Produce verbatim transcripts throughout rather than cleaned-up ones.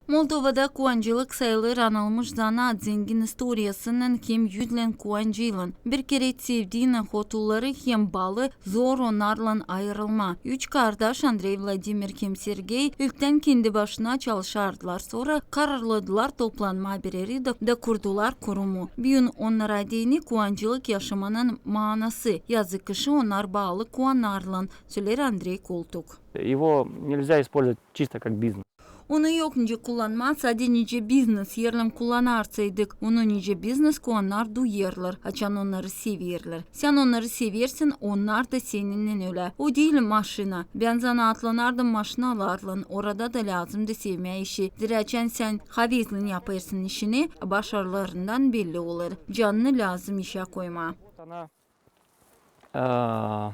Moldovada kuancılık sayılêr anılmış zanaat, zengin istoriyasınnan hem üzlän kuancıylan. Bir kerä sevdiinän hotulları hem balı zor onnarlan ayırılmaa. Üç kardaş Andrey, Vladimir hem Sergey ilktän kendi başına çalışardılar, sora kararladılar toplanmaa bir erä da, da kurdular kurumu. Büün onnara deyni kuancılık yaşamanın maanası. Yazık işi onnar baalı kuannarlan, söleer Andrey Koltuk. Его нельзя использовать чисто как бизнес. Onu yok nicä kullanmaa, sade nicä biznes. Eer kullannarsaydık onu nicä biznes, kuannar duyêrlar, açan onnarı severlär. Sän onnarı seversin, onnar da seninnän ölä. O diil maşina. Bän zanaatlanardım maşinalarlan, orada da lääzımdı sevmää işi. Zerä açan sän havezlän yapêrsın işini, başarılarından belli olêr. Canını lääzım işä koymaa. Вот она, э,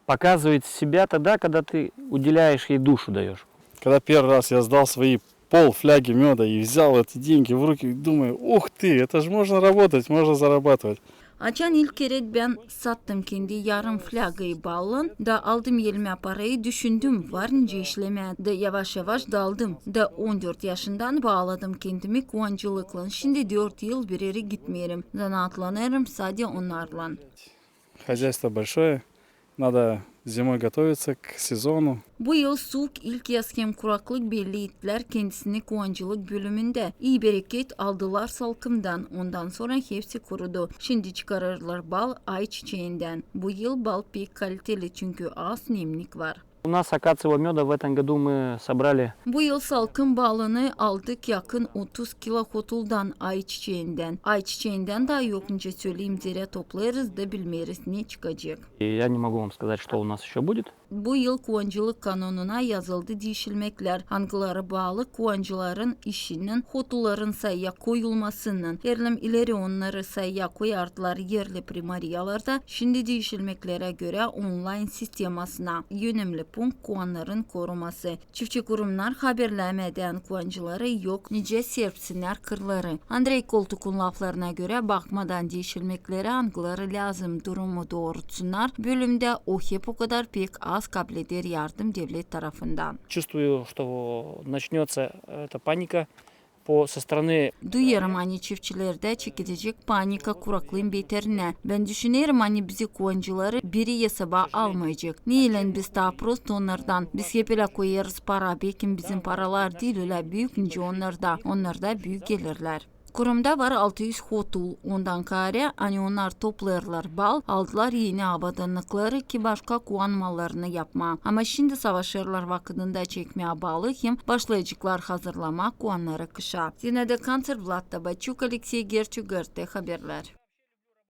показывает себя тогда, когда ты уделяешь ей душу, даёшь. Когда первый раз я сдал свои пол фляги мёда и взял эти деньги в руки, думаю: «Ух ты, это ж можно работать, можно зарабатывать». Açan ilk kerä bän sattım kendi yarım flägayı ballan da aldım elimä parayı, düşündüm, var nicä işlemää, da yavaş-yavaş daldım. Da on dört yaşından baaladım kendimi kuancılıklan. Şindi dört yıl bir erä gitmeerim. Zanaatlanêrım sade onnarlan. Хозяйство большое, надо зимой готовиться к сезону. Bu yıl suuk, ilkyaz hem kuraklık belli ettilär kendisini kuancılık bölümündä. İi bereket aldılar salkımdan, ondan sora hepsi kurudu. Şindi çıkarêrlar bal ay çiçeendän. Bu yıl bal pek kaliteli, çünkü az nemlik var. У нас акациевого мёда в этом году мы собрали. Bu yıl salkım balını aldık yakın otuz kilo hotuldan, ay çiçeendän. Ay çiçeendän taa yok nicä söleyim, zerä toplêêrız da bilmeeriz, ne çıkacek. И я не могу вам сказать, что у нас ещё будет. Bu yıl kuancılık kanonuna yazıldı diişilmeklär, angıları baalı kuancıların işinnän, hotulların sayıya koyulmasınnan. Erlem ileri onnarı sayıya koyardılar erli primariyalarda, şindi diişilmeklerä görä onlayn sistemasına. Önemli punkt kuannarın koruması. Çiftçi kurumnar haberlämedän kuancıları yok nicä serpsinnär kırları. Andrey Koltukun laflarına görä, bakmadan diişilmeklerä, angıları lääzım durumu doorutsunnar bölümdä, o hep okadar pek az kableder yardım devlet tarafından. Чувствую, что начнётся эта паника по, со стороны. Duyêrım, ani çiftçilerdä çekilecek panika kuraklıın beterinä. Bän düşünerim, ani bizi kuancıları biri esaba almayacek. Neylän biz taa prost onnardan? Biz hep ölä koyêrız para, bekim bizim paralar diil ölä büük nicä onnarda. Onnarda büük gelirlär. Kurumda var altı üz hotul, ondan kaarä, ani onnar toplêêrlar bal, aldılar eni abadanlıkları, ki başka kuan mallarını yapmaa. Ama şindi savaşêrlar vakıdında çekmää balı hem başlayaceklar hazırlamaa kuannarı kışa. Zinaida Kanţer, Vlad Tabaçuk, Aleksey Gerçuk, GRT Haberlär.